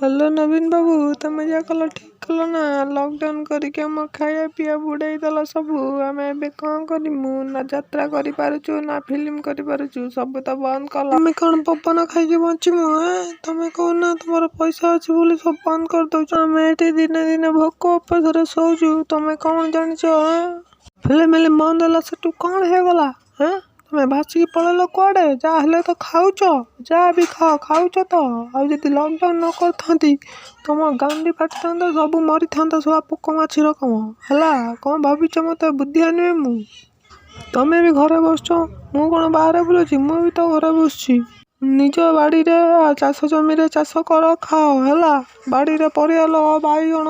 Hello ନବୀନ ବାବୁ, ତମେ ଯାହା କଲ ଠିକ୍ କଲ ନା? ଲକଡାଉନ୍ କରିକି ଆମ ଖାଇବା ପିଇବା ବୁଡ଼େଇ ଦେଲ ସବୁ। ଆମେ ଏବେ କ'ଣ କରିମୁ? ନା ଯାତ୍ରା କରିପାରୁଛୁ, ନା ଫିଲ୍ମ କରିପାରୁଛୁ, ସବୁ ତ ବନ୍ଦ କଲ। ଆମେ କ'ଣ ପବନ ଖାଇକି ବଞ୍ଚିମୁ? ତମେ କହୁନା, ତୁମର ପଇସା ଅଛି ବୋଲି ସବୁ ବନ୍ଦ କରିଦେଉଛ। ଆମେ ଏଠି ଦିନେ ଦିନେ ଭୋକ ଉପାସରେ ଶୋଉଛୁ, ତମେ କ'ଣ ଜାଣିଛ? ଫିଲ୍ମ ବନ୍ଦ ହେଲା, ସେଠୁ କ'ଣ ହେଇଗଲା? ତମେ ଭାସିକି ପଳେଇଲ କୁଆଡ଼େ? ଯାହା ହେଲେ ତ ଖାଉଛ, ଯାହା ବି ଖାଅ, ଖାଉଛ ତ। ଆଉ ଯଦି ଲକଡାଉନ୍ ନ କରିଥାନ୍ତି, ତମ ଗାଣ୍ଡି ଫାଟିଥାନ୍ତା, ସବୁ ମରିଥାନ୍ତ ଶଳା ପୋକ ମାଛି ରକମ। ହେଲା, କ'ଣ ଭାବିଛ ମୋତେ ବୁଦ୍ଧିଆ ନୁହେଁ ମୁଁ? ତମେ ବି ଘରେ ବସୁଛ, ମୁଁ କ'ଣ ବାହାରେ ବୁଲୁଛି? ମୁଁ ବି ତ ଘରେ ବସୁଛି। ନିଜ ବାଡ଼ିରେ ଚାଷ ଜମିରେ ଚାଷ କର, ଖାଅ। ହେଲା, ବାଡ଼ିରେ ପରିବା ଲଗାଅ, ବାଇଗଣ,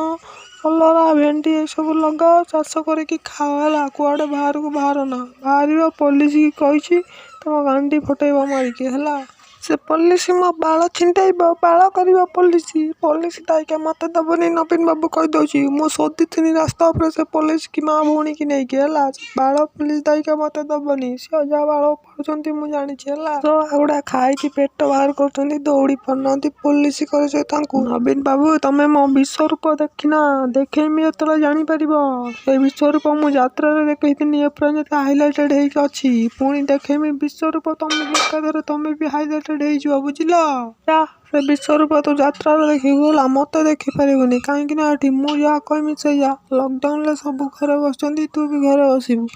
କଲରା, ଭେଣ୍ଡି ଏସବୁ ଲଗାଅ, ଚାଷ କରିକି ଖାଅ। ହେଲା, କୁଆଡ଼େ ବାହାରକୁ ବାହାର ନା। ବାହାରିବ, ପୋଲିସ କହିଛି, ତମ ଗାଣ୍ଡି ଫଟେଇବ ମାରିକି। ହେଲା, ସେ ପୋଲିସ ମୋ ବାଳ ଛିଣ୍ଡେଇବ, ବାଳ କରିବ ପୋଲିସ। ପୋଲିସ ଦାୟିକା ମୋତେ ଦେବନି, ନବୀନ ବାବୁ କହିଦେଉଛି। ମୁଁ ଶୋଧିଥିଲି ରାସ୍ତା ଉପରେ ସେ ପୋଲିସ କି ମା ଭଉଣୀକି ନେଇକି। ହେଲା, ବାଳ ପୋଲିସ ଦାୟିକା ମୋତେ ଦେବନି। ସିଏ ଯାହା ବାଳ ପାରୁଛନ୍ତି ମୁଁ ଜାଣିଛି। ହେଲା, ତ ଗୁଡ଼ା ଖାଇକି ପେଟ ବାହାର କରୁଛନ୍ତି, ଦୌଡ଼ି ପାରୁନାହାନ୍ତି, ପୋଲିସ କରିଛ ତାଙ୍କୁ। ନବୀନ ବାବୁ, ତମେ ମୋ ବିଶ୍ୱରୂପ ଦେଖିନା, ଦେଖେଇମି ଯେତେବେଳେ ଜାଣିପାରିବ। ସେଇ ବିଶ୍ୱରୂପ ମୁଁ ଯାତ୍ରାରେ ଦେଖେଇଥିଲି, ଏପର୍ଯ୍ୟନ୍ତ ହାଇଲାଇଟେଡ଼ ହେଇକି ଅଛି। ପୁଣି ଦେଖେଇମି ବିଶ୍ୱରୂପ ତମକୁ ଏକାଥରେ, ତମେ ବି ହାଇଲାଇଟେଡ଼ ହେଇଯିବ, ବୁଝିଲ? ଯା, ସେ ବିଶ୍ୱରୂପ ତୁ ଯାତ୍ରାରେ ଦେଖିବୁ। ହେଲା, ମୋତେ ଦେଖିପାରିବୁନି, କାହିଁକି ନା ଏଠି ମୁଁ ଯାହା କହିମି ସେଇଆ। ଲକଡାଉନରେ ସବୁ ଘରେ ବସିଛନ୍ତି, ତୁ ବି ଘରେ ବସିବୁ।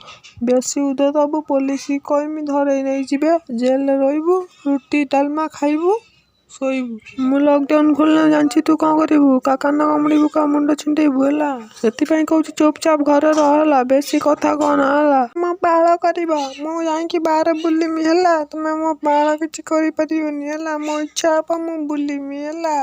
ବେଶୀ ଉଦ୍ଧତ ହବୁ, ପୋଲିସ କହିମି, ଧରେଇ ନେଇଯିବେ, ଜେଲରେ ରହିବୁ, ରୁଟି ଡାଲମା ଖାଇବୁ, ଶୋଇବୁ। ମୁଁ ଲକଡାଉନ୍ ଖୋଲିଲେ ଜାଣିଛି ତୁ କ'ଣ କରିବୁ, କା କାନ କାମୁଡ଼ିବୁ, କା ମୁଣ୍ଡ ଛିଣ୍ଡେଇବୁ। ହେଲା, ସେଥିପାଇଁ କହୁଛି ଚୁପଚାପ ଘରେ ରହ। ହେଲା, ବେଶୀ କଥା କହନା। ହେଲା, ମୋ ବାଳ କରିବ, ମୁଁ ଯାଇକି ବାହାରେ ବୁଲିମି। ହେଲା, ତୁମେ ମୋ ବାଳ କିଛି କରିପାରିବନି। ହେଲା, ମୋ ଇଚ୍ଛା ହବ ମୁଁ ବୁଲିମି। ହେଲା।